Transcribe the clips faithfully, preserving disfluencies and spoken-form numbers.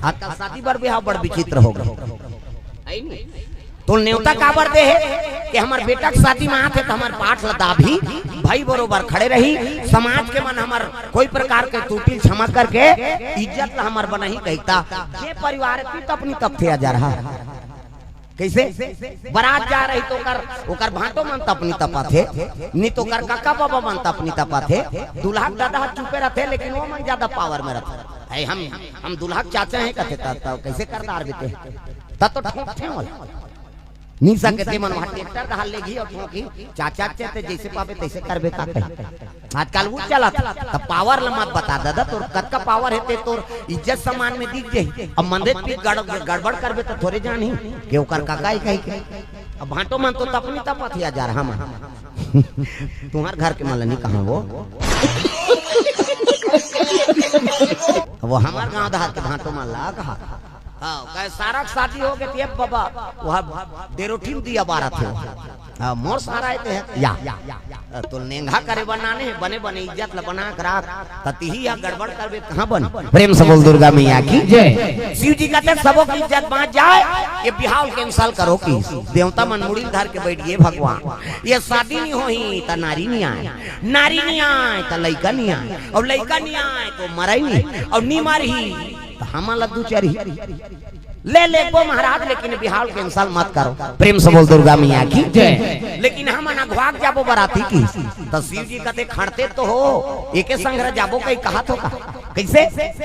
आजकल शादी बर बिहाव बड़ विचित्र हो गे। तोल नेवता काबर दे हे कि हमर बेटा के शादी में आथे त हमर पाठ ल दाबही, भाई बरोबर खड़े रही, समाज के मन हमर कोई प्रकार के त्रुटि ल क्षमा करके इज्जत ल हमर बनही कहिता। जे परिवार की तपनी तपथे आ जा रहा। कइसे? बरात जा रही त ओकर, ओकर भांटो मन तपनी तपथे, नी त ओकर कका बाबा मन तपनी तपथे। दूल्हा के ददा ह चुपे रथे, लेकिन वो मन ज्यादा पावर में रथे। है हम, हम दूल्हा के चाचा हैं कथे, त, त कइसे करदार बेटे? त तो ठोंकथे ओला। नी सकथे मन वहाँ ट्रैक्टर डाल लेगी और ठोंकी, चाचा चाचा ते जइसे पाबे तइसे करबे का कही। आजकल वो चलत, त पावर ल मत बता ददा, तोर कतका पावर हे ते तोर इज्जत सम्मान में दिख जाही। अब मंदिर पीठ गड़-, गड़बड़ करबे त थोरे जानही के ओकर कका ही कही के। अब भांटो मन तो तपनी तपत ही आ जा रहा मन। तुम्हार घर के मन ल नी कहा वो। वो हमर गांव देहात के भांटो मन ला कहा। हाँ, कहे सारा के शादी हो गे, ये बाबा, वो डेरोठिन दिया बारत हे। हाँ, मोर सारा हे ते हे। या। तो नेंगा करे बर नाने हे, बने बने इज्जत ल बना के राख। त तिही या गड़बड़ करबे, कहाँ बन? प्रेम से बोल दुर्गा मैया की जय। शिव जी कहते सबो की इज्जत बांच जाए, ये बिहाव cancel करो की। देवता मन मुड़ी धर के बैठ गए, भगवान, ये शादी नी होही त नारी नी आए, नारी नी आए त लइका नी आए, और लइका नी आए त मरही नी, और नी मरही त हमन ला दू चरही। ले लेगबो महाराज, लेकिन बिहाव cancel मत करो। प्रेम से बोल दुर्गा मैया की जय। लेकिन हमन अघवाक जाबो बराती की, त शिव जी कहते खड़ते तो हो, एके संघरा जाबो कही कहा तो का? कइसे?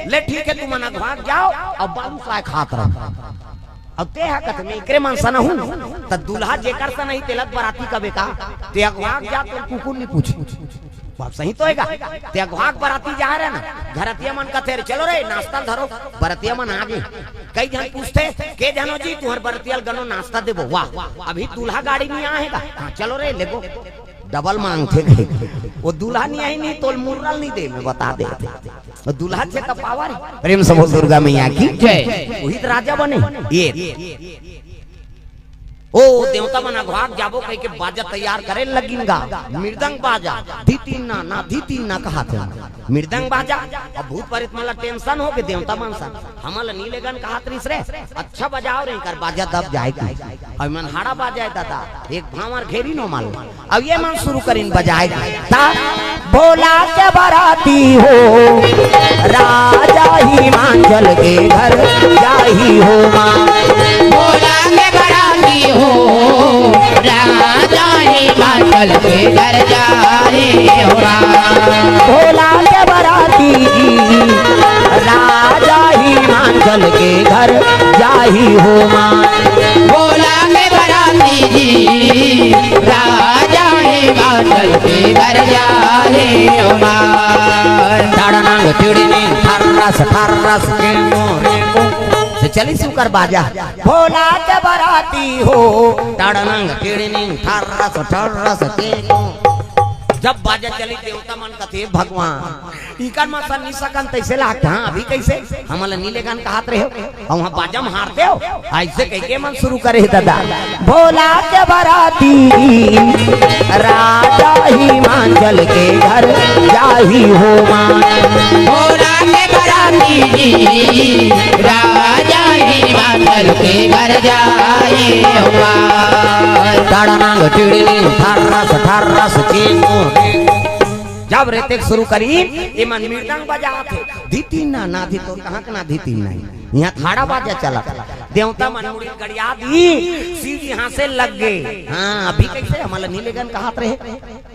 ले ठीक हे, तुमन अघवाक जाओ, अब बालू साय खात रहो। अब ते हा कथे मैं एकरे मन सन हूँ, त दूल्हा जेकर सन ही तेला बराती कबे का? ते अघवाक जा, तो कुकुर नी पूछे। बात सही तो हे गा। ते अघवाक बराती जा रहे ना, घरतिया मन कथे, "अरे चलो रे, नाश्ता धरो।" बरतिया मन आगे। कई झन पूछथे, "के झन हो जी, तुहर बरतिया ल गनो नाश्ता देबो।" वाह, अभी दूल्हा गाड़ी में आए हे गा। हाँ, चलो रे, लेगो। डबल मांगथे कहे। वो दूल्हा नी आही नी, तोल मुर्रा ल नी दे, मैं बता दे। वो दूल्हा चे त पावर हे। प्रेम से बोल दुर्गा मैया की जय। वही त राजा बने। ये ओ देवता मन अघवाक जाबो कहिके बाजा तैयार करे लगिन गा। मृदंग बाजा, धी तीन ना, ना धी तीन ना कहाथे। मृदंग बाजा, अब भूत प्रेत मन ला tension हो गे देवता मन सन। हमन ला नी लेगन कहात रिहिस रे, अच्छा बजाव रे, एकर बाजा दब जाए की। अब मन हाड़ा बाजा हे दादा, एक भांवर घेरी नो मालूम। अब ये मन शुरू करिन बजाए ता भोला के बराती हो, राजा हिमाचल के घर जाही हो माँ। भोला के बराती हो, राजा हिमाचल के घर जाही हो माँ। भोला के बराती जी, राजा हिमाचल के घर जाही हो माँ। भोला के बराती जी, राजा हिमाचल के घर जाही हो माँ। तड़नंग तिड़निंग ठर्रस ठर्रस के मोरे को। से चली सुकर बाजा। भोला के बराती हो। तड़नंग तिड़निंग ठर्रस ठर्रस के को। जब बाजा चली देवता मन कथे भगवान, इकर मन सन नी सकन तइसे लागत। हाँ, अभी कइसे? हमन ला नी लेगन कहात रहे हो, अउ वहाँ बाजा म हारते हो। अइसे कहिके मन शुरू करे हे दादा। भोला के बराती, राजा हिमाचल के घर जाही हो माँ। भोला के बराती, राजा हिमाचल के घर जाही हो माँ। तड़नंग टिड़निंग ठर्रस ठर्रस के को। जब रेतेक शुरू करी, एमन मृदंग बजात हे, धी तीन ना, ना धी तो कहाँ के ना धी तीन ना। यहाँ त हाड़ा बाजा चलत। देवता मन मुड़ी गड़िया दी, शिव जी हाँसे लग गे। हाँ, अभी कइसे हमन ला नी लेगन कहात रहे,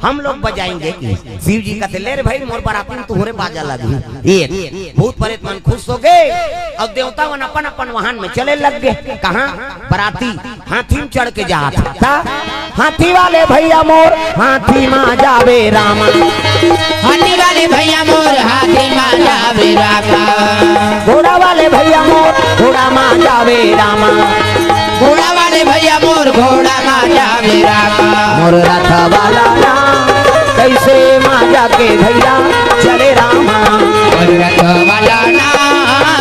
हम लोग बजाएंगे कि शिव जी कथे, "ले रे भाई, मोर बराती म तुहरे बाजा लगही।" ये भूत प्रेत मन खुश हो गे, अउ देवता मन अपन अपन वाहन में चले लग गे। कहाँ? बराती हाथी म चढ़ के जात हे। त हाथी वाले भैया मोर हाथी मा जावे रामा। हाथी वाले भैया मोर हाथी मा जावे रामा। घोड़ा वाले भैया मोर घोड़ा मा जावे रामा। घोड़ा वाले भैया मोर घोड़ा मा जावे रामा। मोर रथ वाला ना कइसे मा जाके भैया चले रामा। मोर रथ वाला ना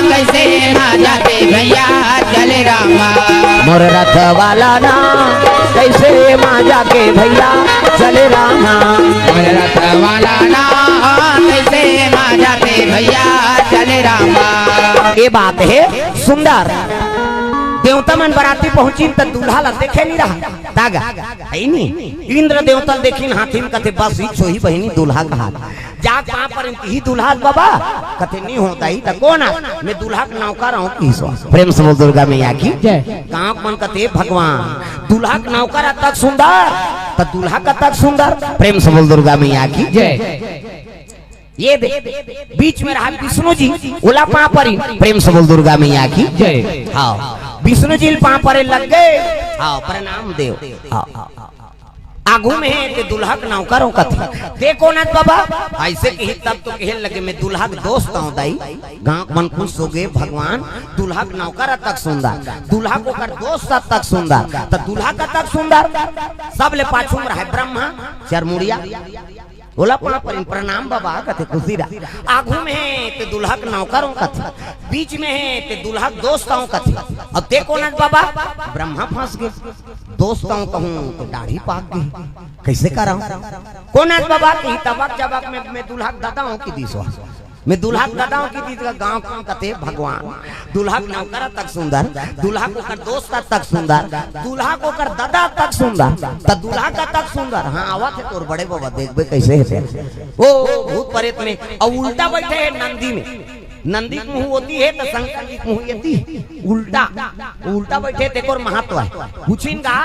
कइसे मा जाके भैया चले रामा। मोर रथ वाला ना कइसे मा जाके भैया चले रामा। मोर रथ वाला ना कैसे ना जाते भैया, चले रामा। ये बात हे सुंदर। देवता मन बराती पहुंचिन त दूल्हा ला देखे नहीं रहा। दागा, हे नी? इंद्र देवता ल देखिन हाथी म, कथे, "बस ही छोही बहिनी दूल्हा कहा।" जाके पाँव परिन, "ही दूल्हा बाबा?" कथे, "नहीं होता ही त कौन आ?" "मैं दूल्हा के नौकर हूँ।" किहिस। प्रेम से बोल दुर्गा मैया की। जय। गाँव मन कथे, "भगवान, दूल्हा के नौकर अतक सुंदर, त दूल्हा कतक सुंदर।" प्रेम से बोल दुर्गा मैया की। जय। ये दे, बीच में रहा विष्णु जी, ओला पाँव परिन, प्रेम से बोल दुर्गा मैया की। जय। हाँ, विष्णु जी ल पाँव परे लग गए। हाँ, प्रणाम देव। हाँ, हाँ, हाँ। आगू में हे ते दूल्हा के नौकर हूँ कथे। ते कौन आत बाबा? ऐसे किहिस तब तो कहे लगे, "मैं दूल्हा के दोस्त हूँ दाई।" गाँव मन खुश हो गए, "भगवान, दूल्हा के नौकर अतक सुंदर, दूल्हा के ओकर दोस्त अतक सुंदर, त दूल्हा कतक सुंदर?" सबले पाछू में रहे ब्रह्मा, चरमुड़िया। ओला पाँव परिन, "प्रणाम बाबा," कथे, "खुशी रहा।" आगू में हे ते दूल्हा के नौकर हूँ कथे, बीच में हे ते दूल्हा के दोस्त हूँ कथे, अब ते कौन आत बाबा? ब्रह्मा फंस गए। "दोस्त हूँ कहूँ तो दाढ़ी पाक गई, कैसे कराऊँ?" "कौन आत बाबा?" किहिस तब, "जब मैं, मैं दूल्हा के दादा हूँ किहिस।" "मैं दूल्हा के दादा हूँ किहिस।" गाँव के मन कथे, "भगवान, दूल्हा के नौकर अतक सुंदर, दूल्हा के ओकर दोस्त अतक सुंदर, दूल्हा के ओकर दादा अतक सुंदर, त दूल्हा कतक सुंदर?" "हाँ, आवत हे तोर बड़े बाबा, देखबे कैसे हे ते।" ओ, ओ, भूत प्रेत में, अउ उल्टा बैठे हे नंदी में। नंदी के मुँह ओती हे त शंकर जी के मुँह एती। उल्टा, उल्टा बैठे, तेकर महत्व हे। पूछिन गा,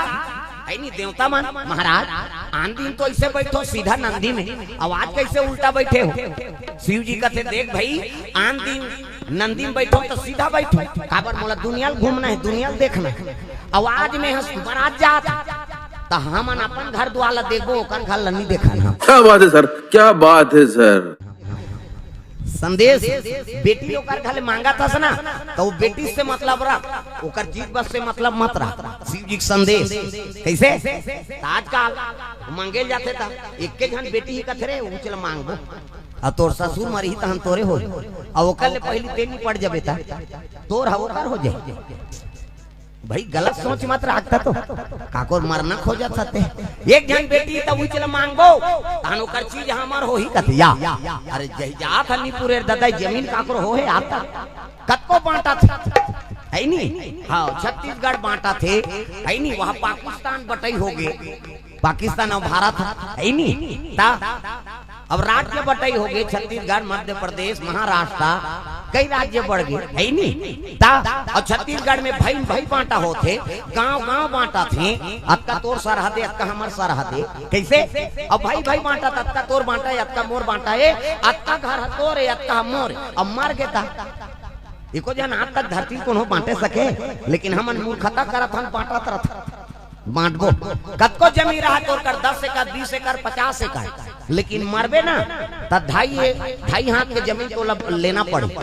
हे नी देवता मन, "महाराज, आन दिन तो ऐसे बैठो सीधा नंदी में, अउ आज कैसे उल्टा बैठे हो?" शिव जी कथे, "देख भाई, आन दिन नंदी में बैठो त सीधा बैठो, काबर मोला दुनिया ल घूमना हे, दुनिया ल देखना हे। अउ आज में हस बरात जात हे, त हमन अपन घर दुआर ल देखबो, ओकर घर ल नहीं देखन हम।" क्या बात है सर, क्या बात है सर। संदेश, बेटी ओकर घर ले मांगत हस ना, त वो बेटी से मतलब रख, ओकर चीज बस से मतलब मत रख। शिव जी के संदेश कैसे? त आजकल मांगे ल जाथे त एक के झन बेटी ही कथे, "रे, उचल मांगबो।" अउ तोर ससुर मरही तहन तोरे होही। अउ ओकर ले पहिली ते निपट जबे त तोर ह ओकर हो जाही। भाई, गलत सोच मत रखता तो। काकोर मरना खोजत हते। एक झन बेटी त उचल मांगबो, तहन ओकर चीज हमर होही कथे या। अरे, जही जात हनी पुरेर ददा, जमीन काकोर होहे आता। कतको बांटत हे, हे नी? हाँ, छत्तीसगढ़ बांटत हे, हे नी? वहाँ पाकिस्तान बटई हो गे। पाकिस्तान अउ भारत हे, हे नी? त अब राज्य बटई हो गे, छत्तीसगढ़, मध्य प्रदेश, महाराष्ट्र, कई राज्य बढ़ गे, हे नी? त अब छत्तीसगढ़ में भाई भाई बांटा होथे, गांव गांव बांटत हे, अतका तोर सरहद ए, अतका हमर सरहद ए, कैसे? अब भाई भाई बांटत, अतका तोर बांटा ए, अतका मोर बांटा ए, अतका घर ह तोर ए, अतका ह मोर ए, अब मर गे त एको झन आज तक धरती कोनो बांटे सके, लेकिन हमन मूर्खता करत हन, बांटत रहत। बांटबो। कतको जमीन रहा तोर कर दस एकड़, बीस एकड़, पचास एकड़, लेकिन मरबे ना, त ढाई, ढाई हाथ के जमीन तोला लेना पड़ही।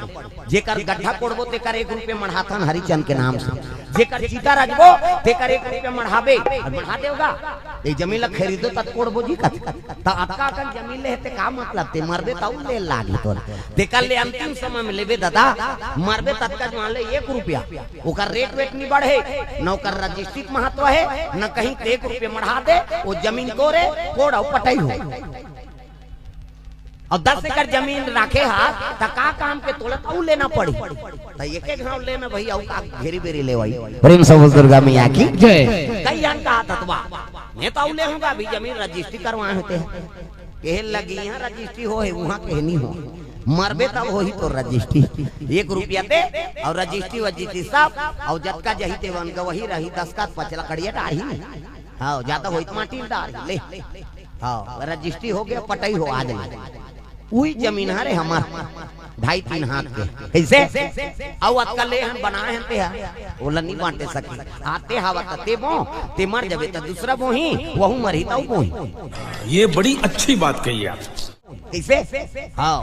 जेकर गड्ढा कोड़बो, तेकर एक रुपया मढ़ाथन हरिचंद के नाम से। जेकर चिता रचबो, तेकर एक रुपया मढ़ाबे, अउ मढ़ा देवगा। ये जमीन ला खरीदो, तत कोड़बो जी कथे। त अतका अकन जमीन ले हे, ते का मतलब? ते मरबे, तउ ले लागही तोला। तेकर ले अंतिम समय में लेबे ददा, मरबे, ततका जुआर ले एक रुपया। ओकर रेट वेट नी बढ़े, न ओकर रजिस्ट्री के महत्व हे, न कहीं ते एक रुपया मढ़ा दे, वो जमीन तोरे, कोड़ अउ पटई हो। अउ दस एकड़ जमीन राखे हा, त का काम के? तोला त अउ लेना पड़ही। त एक एक घांव लेना भई, अउ का घेरी बेरी लेवई। प्रेम से बोल दुर्गा मैया की जय। कई झन कहा ततवा, मैं त अउ लेहूंगा, अभी जमीन रजिस्ट्री करवाए होते हैं। कहे लगी, यहाँ रजिस्ट्री होहे, उहाँ कहे नी हो। मरबे तब होही तोर रजिस्ट्री। एक रुपया दे अउ रजिस्ट्री वजिस्ट्री सब, अउ जतका जही तेवन गवही रही, दस्तखत पचला कड़िया डारही। हाँ, जादा होही त माटी डारही, ले। हाँ, रजिस्ट्री हो गे, पटई हो आज ले। उही जमीन हरे हमर, ढाई तीन हाथ के। कैसे? अउ अतका ले हन, बनाए हन ते हा, ओला नी बांटे सके। आते हवा त ते बो, ते मर जबे त दूसरा बोही, वहू मरही त अउ बोही। ये बड़ी अच्छी बात कही आप। कैसे? हाँ।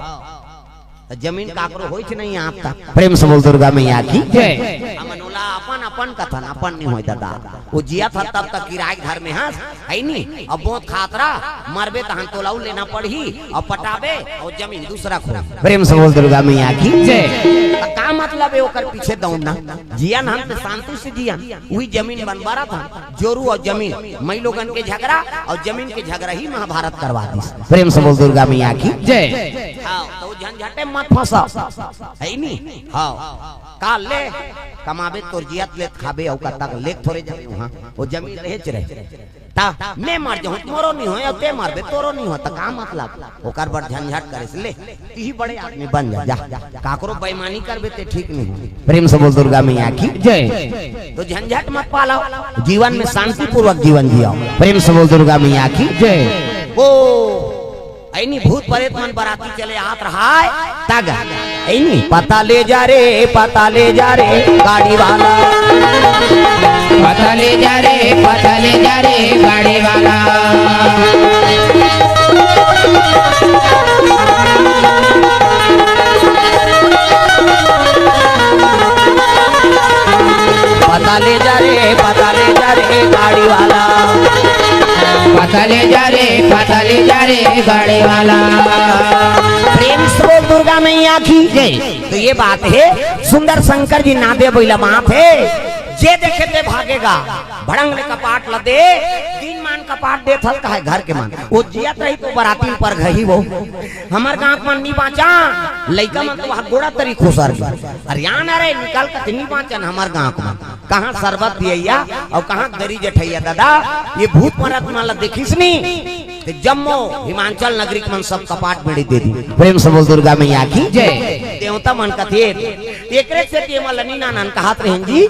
त जमीन काकरो होइच नहीं आज तक। प्रेम से बोल दुर्गा मैया की जय। हमन ओला अपन अपन कथन, अपन नहीं होय दादा। वो जियत हस तब तक किराए के घर में हस, है नी? अब बोत खात रह, मरबे तहन तोला अउ लेना पड़ही, अउ पटाबे, अउ जमीन दूसरा खो। प्रेम से बोल दुर्गा मैया की जय। त का मतलब हे ओकर पीछे दौड़ना? जियन हन त शांति से जियन, उही जमीन बंटवारा था, जोरू अउ जमीन, मई लोगन के झगरा अउ जमीन के झगरा ही महाभारत करवा दिस। प्रेम से बोल दुर्गा मैया की जय। हाँ, त वो झंझटे मत फंसा, है नी? हाँ, का ले कमाबे तोर जियत लेत खाबे, अउ कतक लेत थोरे जाबे उहाँ, वो जमीन रहेच रहे। ता मैं मर जाहूँ त मोरो नहीं होय, अउ ते मरबे तोरो नहीं होय, त का मतलब? ओकर बर झंझट करे से ले, तिही बड़े आदमी बन जा, जा। काकरो बेईमानी करबे ते ठीक नहीं हो। प्रेम से बोल दुर्गा मैया की जय। तो झंझट मत पालो, जीवन में शांतिपूर्वक जीवन जियो। प्रेम से बोल दुर्गा मैया की जय। ओ ऐनी भूत प्रेत मन बराती चले आत रहय, तग ऐनी पता ले जा रे, पता ले जा रे गाड़ी वाला। पता ले जा रे, पता ले जा रे गाड़ी वाला। पता ले जा रे, पता ले जा रे गाड़ी वाला। पता ले जा रे, पता ले जा रे गाड़ी वाला। प्रेम से बोल दुर्गा मैया की जय। तो ये बात हे, सुंदर शंकर जी नादे बइला बात हे, जे देखे ते भागेगा। भड़ंग ले कपाट ल दे, दिन मान कपाट देत हस कहय घर के मन। वो जियत रही तो बराती पर घही वो। हमर गाँव के मन नी बाँचा, लइका मन तो वहाँ गोड़ा तरी खुसर गे। अरे यार ना रे, निकल के नी बाँचन हमर गाँव के मन। कहाँ शरबत पियैया अउ कहाँ दरी जठैया दादा, ये भूत प्रेत मन ल देखिस नी, ते जम्मो हिमांचल नगरी के मन सब कपाट बेड़ी दे दी। प्रेम से बोल दुर्गा मैया की जय। देवता मन कथे, एकरे से ते मन ल नी नानन कहत रहेन जी,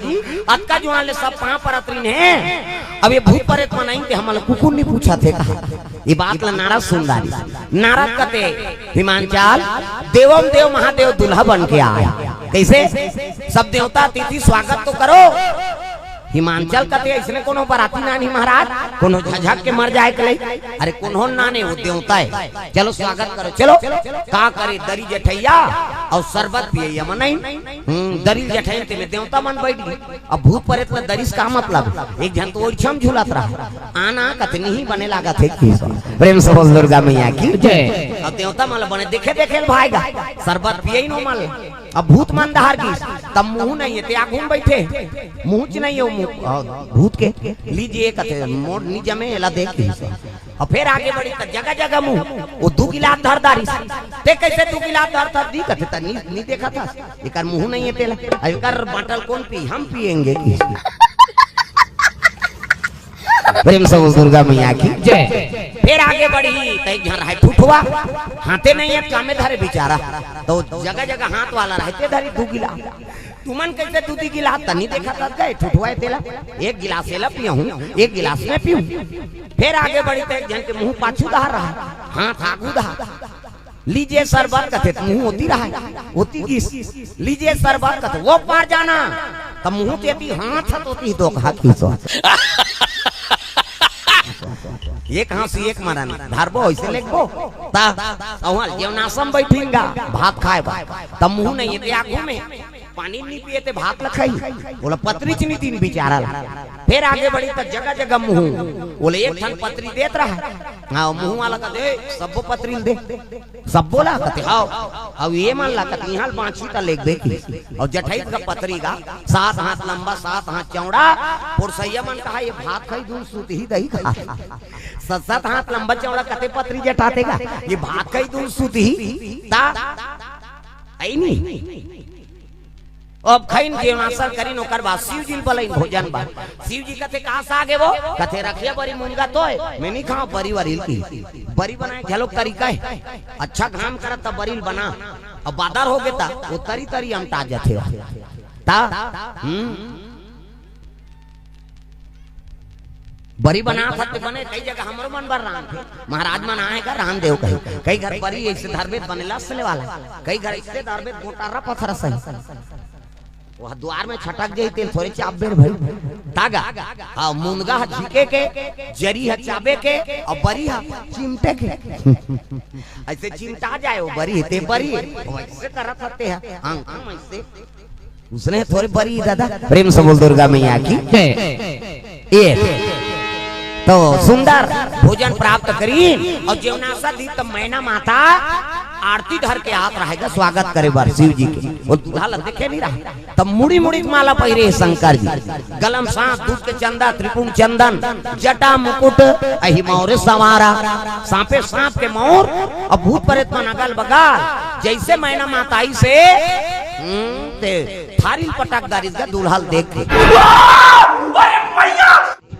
अतका जुआन ले सब पाँव परत रहिन हे, अब ये भूत प्रेत मन आइन ते हमन ल कुकुर नी पूछत हे कहा। ये बात ल नारद सुन डारिस। नारद कथे, हिमांचल, देवम देव महादेव दूल्हा बन के आय। कइसे? सब देवता अतिथि स्वागत तो करो। हिमांचल कथे, अइसने कोनो बराती नानी महाराज, कोनो झझक के मर जाय के लई। अरे कोनो नाने, वो देवता हे। चलो स्वागत करो, चलो। का करे, दरी जठैया अउ शरबत पियैया मन आइन। हम्म, दरी जठैया ते में देवता मन बइठ गे। अब भूत प्रेत ल दरिस का मतलब? एक झन तो ओइठम झूलत रहा। आना कतनी ही बने लागत हे कि प्रेम से बोल दुर्गा मैया की जय। अब देवता मन ल बने देखे देखे ल भाएगा। शरबत पियई नो मन। अब भूत मन डहर गिस। तब मुँह नहीं हे ते आगू म बइठे। मुँहच नहीं हे वो मुँह, अ, भूत के। लीजिए कथे, मोर नी जमे, एला दे किस। अउ फेर आगे बढ़िस त जगह जगह मुँह, वो दू गिलास धर डारिस। ते कइसे दू गिलास धरथस दी कथे, त नी, नी देखथस। एकर मुँह नहीं हे तेला। अउ एकर बाँटल कोन पी, हम पिएंगे किस। प्रेम से बोल दुर्गा मैया की जय। फेर आगे बढ़िस त एक झन रहय ठुठवा, हाथे नहीं हे, कामे धरे बिचारा। त जगह जगह हाथ वाला रहय ते धरिस दू गिलास। तुमन कइसे दू दू गिलास, त नी देखथस गा ठुठवा हे तेला। एक गिलास एला पियहूँ, एक गिलास मैं पीहूँ। फेर आगे बढ़िस त एक झन के मुँह पाछू डहर रहय, हाथ आगू डहर। लीजिए शरबत कथे, त मुँह ओती रहय, ओती गिस। लीजिए शरबत कथे, वो पार जाना, त मुँह तेती, हाथ ह तोती, तो कहा किस। एक हाँसी एक मरन, धरबो अइसे लेगबो। त अउ जेवनासम बइठिन गा, भात खाय बर, त मुँह नहीं हे ते आगू में। पानी नी पिए ते भात ल खाही, ओला पतरीच नी दीन बिचारा ला। फेर आगे बढ़िस त जगह जगह मुँह, ओला एक ठन पतरी देत रहय। हाँ, मुँह वाला कथे, "ए, सब्बो पतरी ल दे।" सब्बो ला कथे, "हव।" अउ ये मन ला कथे, "इहाँ ल बाँचही त लेगबे किस।" अउ जठई का पतरी गा, सात हाथ लंबा, सात हाथ चौड़ा। पुरसैया मन कहा, "ये भात खाही धुन सुतही दही खा।" सात सात हाथ लंबा चौड़ा कथे पतरी जटाथे गा, "ये भात खाही धुन सुतही।" त अइनी। अब खइन जेवनासन करिन, ओकर बाद शिव जी ल बलइन भोजन बर। शिव जी कथे, "का साग हे वो?" कथे, "रखिया बरी मुनगा तोय, मैं नी खाँव, बरी वरी ल की।" बरी बनाय घलो तरीका हे। अच्छा घाम करत त बरी ल बना, अब बादर होगे त वो तरी तरी अमटा जथे। त, हम्म। बरी बनात हस ते बने, कई जगह हमरो मन बर रांधथे। महाराज मन आए गा, रांध देव कही। कई घर बरी अइसे धरबे त बने लस ले वाला। कई घर अइसे धरबे त गोटारा पथरा सही। वो दुवार में छटक जाही तेला थोरे चाबबे रे भई। त गा, हाँ, मुनगा ह झिके के, जरी ह चाबे के, अउ बरी ह चिमटे के। अइसे चिमटा जाय वो बरी, ते बरी। वो अइसे करत हस ते ह, हाँ, हाँ, अइसे। उसने थोड़ी बरी दादा। प्रेम से बोल दुर्गा मैया की। जय। ये तो सुंदर भोजन प्राप्त करी और जेवनासा दी, तब मैना माता आरती धर के आत रहेगा स्वागत करे बर शिव जी के। वो दूल्हा ला देखे नहीं रहा, तब मुड़ी मुड़ी के माला पहिरे हे शंकर जी। गलम सांप, दूध के चंदा, त्रिपुण चंदन, जटा मुकुट, अहि मौर संवारा। सांपे सांप के मौर, अब भूत प्रेत मन अगल बगल। जैसे मैना माता आई से, हम्म, ते थारी ल पटक डारिस गा दूल्हा ल देख के।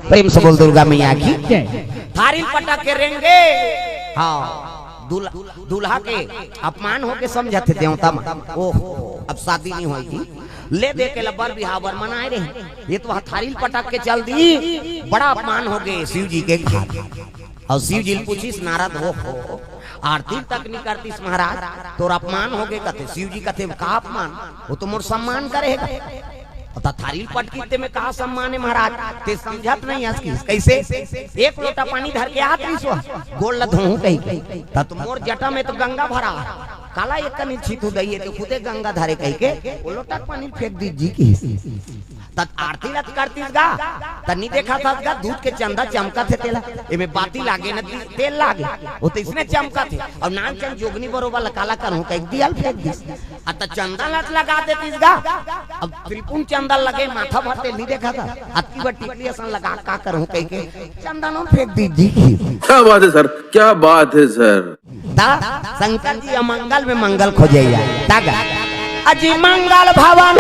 प्रेम से बोल दुर्गा मैया की। जय। थारी ल पटक के रेंगे। हाँ, दूल्हा, दूल्हा के अपमान होके समझत हे देवता मन। ओहो, अब शादी नहीं होई जी। ले दे के लबर बिहाव बर मनाए रहे। ये तो थारी ल पटक के चल दी, बड़ा अपमान हो गए शिव जी के घर। और शिव जी ल पूछिस नारद, "हो, हो, आरती तक नहीं करतीस महाराज, तोर अपमान हो गए," कथे। शिव जी कथे, "का अपमान? वो तो मोर सम्मान करे हे गा।" "ओ त थारी ल पटकी ते में का सम्मान हे महाराज? ते समझत नहीं हस कि कैसे? एक लोटा पानी धर के आत रहिस हो, गोड़ ल धोहूं कही के। त तो मोर जटा में तो गंगा भरा, काला एक कनी छीतू दई हे, ते खुदे गंगा धरे कही के, वो लोटा पानी फेंक दीस जी किहिस।" त आरती ल त करतीस गा, त नी देखत हस गा, दूध के चंदा चमकत हे तेला, एमे बाती लागे न दी-, तेल लागे, वो तो इसने चमकत हे। और नानचन जोगनी बरोबर ल काला करहूं कहिके दिया ल फेंक दीस। आ त चंदा ल त लगा देतीस गा, अब त्रिपुण चंदा लगे माथा भर तेल नी देखत हस, अतकी बर टिकली असन लगा का करहूं कहिके चंदा ल फेंक दीस जी। क्या बात है सर, क्या बात है सर। ता शंकर जी अमंगल में मंगल खोजे जाए। ता गा, अजी मंगल भवन,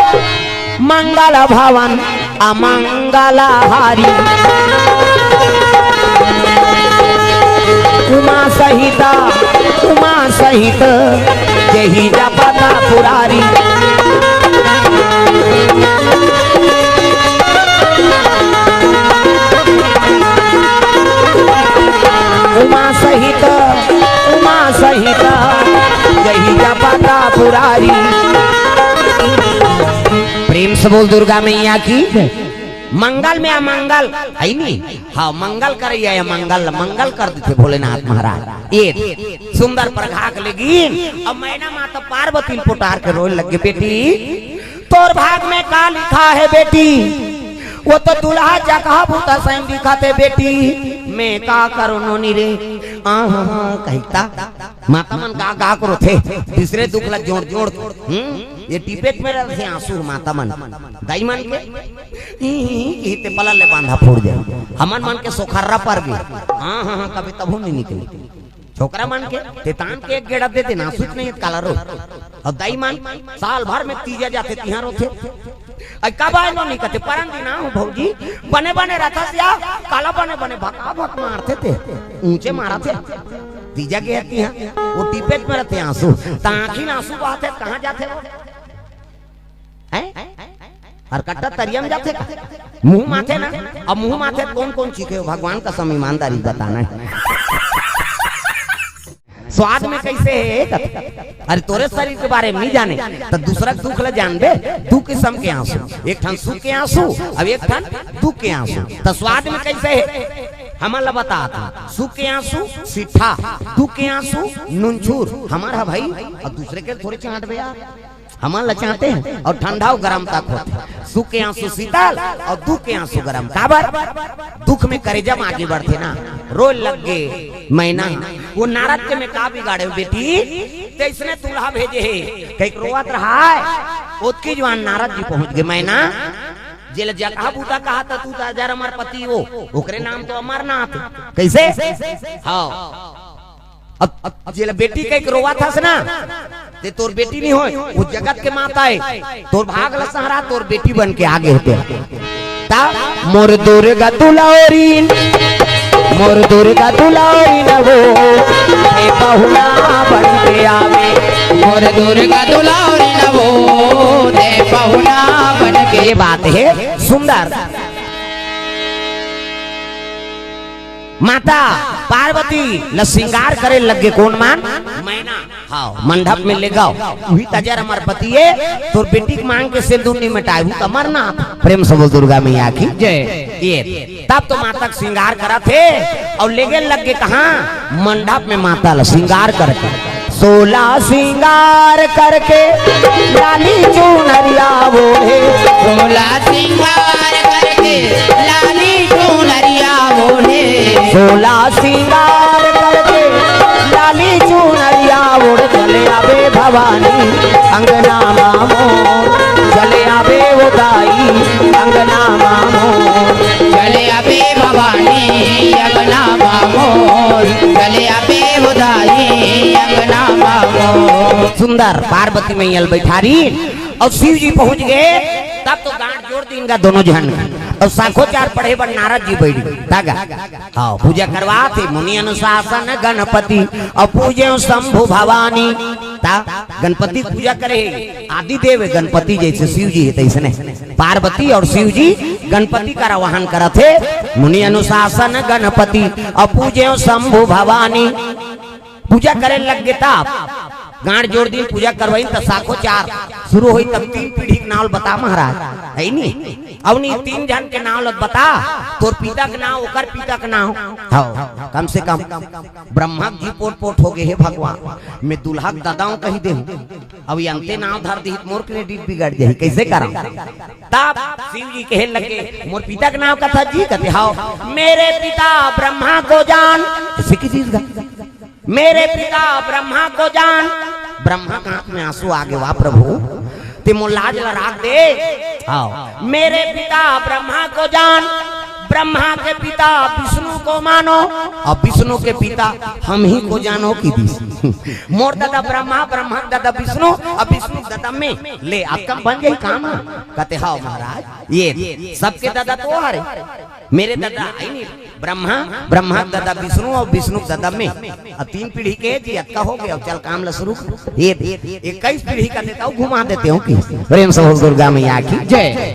मंगल भवन, अमंगल हारी। उमा सहित, उमा सहित, जेहि जपत पुरारी। उमा सहित, उमा सहित, जेहि जपत पुरारी। प्रेम से बोल दुर्गा मैया की। मंगल में अमंगल है नी। हाँ, मंगल करइया अमंगल, मंगल कर देथे भोलेनाथ महाराज। ये सुंदर प्रघाक लेगिन, अब मैना माता पार्वती ल पोटार के रोए लगे, "बेटी, तोर भाग में का लिखा है बेटी? वो तो दूल्हा जगह भूता सैन दिखत हे बेटी, मैं का करो नोनी रे?" आहा, कहिता माता मन का, का करो थे, तीसरे दुख ला जोड़, जोड़, हम्म, ये टिपेट में रहते आंसू माता मन, दाई मन के, ई, ई, ई, ते पलल ले बांधा फोड़ जाए। हमन मन के सोखर्रा पर भी, हाँ, हाँ, हाँ, कभी तभो नहीं निकले। छोकरा मन के तेतान के एक गेड़ा दे देना, सुच नहीं काला रो। और दाई मन साल भर में तीजा जाथे, तिहां रोथे। अई कब आए नोनी कथे, "परन दिन आहूं भौजी, बने बने रथस या, काला बने बने भका भक मारथे ते, ऊंचे मारथे।" तीजा गे हे तिहां, वो टिपेट में रहते आंसू, त आंखी में आंसू बहाथे, कहां जाथे वो? हैं? हरकट्टा तरिया में जाथे का? मुंह माथे ना, अब मुंह माथे कौन कौन चीखे हो? भगवान कसम ईमानदारी बताना है। स्वाद में कैसे है? अरे तोरे शरीर के बारे में नहीं जाने, त दूसरा के दुख ल जानबे। दू किसम के आंसू, एक ठन सुख के आंसू, अब एक ठन दुख के आंसू। त स्वाद में कैसे है? हमन ल बतात हंव, सुख के आंसू सीठा, दुख के आंसू नुनछूर। हमर ह भाई, अब दूसरे के थोड़े चांटबे यार। हमन ल चांटे हन और ठंडा अउ गरम तक होथे। सुख के आंसू शीतल और दुख के आंसू गरम। काबर? दुख में करेजा म आगी बढ़थे ना। रोए लग गे मैना। वो नारद के में का बिगाड़े हो बेटी? तइसने दूल्हा भेजे हे। कहिके रोवत रहा हे। ओतकी जुवार नारद जी पहुंच गे। मैना, जेला जगह बूता कहा त तू त अजर अमर पति हो। ओकरे नाम तो अमरनाथ हे। कइसे? हाँ। अब, अब जेला बेटी कहिके रोवत हस ना, ते तोर बेटी नहीं होय, वो जगत के माता हे। तोर भाग ल संहरा, तोर बेटी बन के आगे होते। ता मोर दुर्गा दुलारी, मोर दुर्गा दुलारी न वो, हे पहुना बन के आवे। मोर दुर्गा दुलारी न वो, हे पहुना बन के। ये बात हे सुंदर। माता पार्वती ल श्रृंगार करे लग गे कोन मन? मैना। हाँ, मंडप में लेगव। उही त अजर अमर पति हे, तोर बेटी के मांग के सिंदूर नहीं मिटाए, वो त अमरनाथ। प्रेम से बोल दुर्गा मैया की। जय। ये, तब तो माता के श्रृंगार करत हे अउ लेगे लग गे कहाँ? मंडप में माता ल श्रृंगार करके। सोला सिंगार करके लाली चुनरिया ओढ़े। सोला सिंगार करके लाली चुनरिया ओढ़े। सोला सिंगार करके लाली चुनरिया ओढ़ चले आबे भवानी अंगना मामो। चले आबे वो दाई अंगना मामो। चले आबे भवानी अंगना मामो। चले आबे वो दाई अंगना मामो। सुंदर पार्वती मैया ल बैठारी और शिव जी पहुंच गए। तब तो गांठ जोड़ दीन गा दोनों झन। और साखोचार पढ़े बर नारद जी बैठ गए। तागा हाँ, पूजा करवात हे मुनि अनुशासन गणपति और पूजे शंभु भवानी। ता गणपति पूजा करे हे, आदि देव गणपति जैसे शिव जी हे तैसने पार्वती और शिव जी गणपति कर आवाहन करत हे। मुनि अनुशासन गणपति और पूजे शंभु भवानी। पूजा करे लग गे तब गांठ जोड़ दीन पूजा करवाइन त साखोचार शुरू होई। तब तीन पीढ़ी के नाव ल बता महाराज, है नी? अब नी तीन झन के नाव ल बता, तोर पिता के नाव, ओकर पिता के नाव। हाँ, कम से कम ब्रह्मा जी पोट पोट हो गए हे भगवान। मैं दुल्हा के ददाओं कही दे हूँ। अब ये अंते नाव धर दी मोर क्रेडिट बिगड़ जाही, कैसे करा? तब शिव जी कहे लगे मोर पिता के नाव कथा जी कहते हाव। मेरे पिता ब्रह्मा को जान। ऐसे की चीज गा? मेरे पिता ब्रह्मा को जान। ब्रह्मा के आंख में आंसू आ गए, वाह प्रभु, ते मोर लाज ल राख दे। हाँ, मेरे पिता ब्रह्मा को जान, ब्रह्मा के पिता विष्णु को मानो और विष्णु के पिता हम ही को जानो की दिस। मोर दादा ब्रह्मा, ब्रह्मा के दादा विष्णु और विष्णु के दादा मैं। ले, अब कम बन गई काम। कहते हाव महाराज, ये सबके दादा तो हरे, मेरे दादा आई नहीं। ब्रह्मा, ब्रह्मा के दादा विष्णु और विष्णु के दादा मैं। अब तीन पीढ़ी के जी अतका हो गए। अब चल काम ला शुरू कर। ये इक्कीस पीढ़ी का देता हूँ, घुमा देते हूँ कि प्रेम से बोल दुर्गा मैया की जय।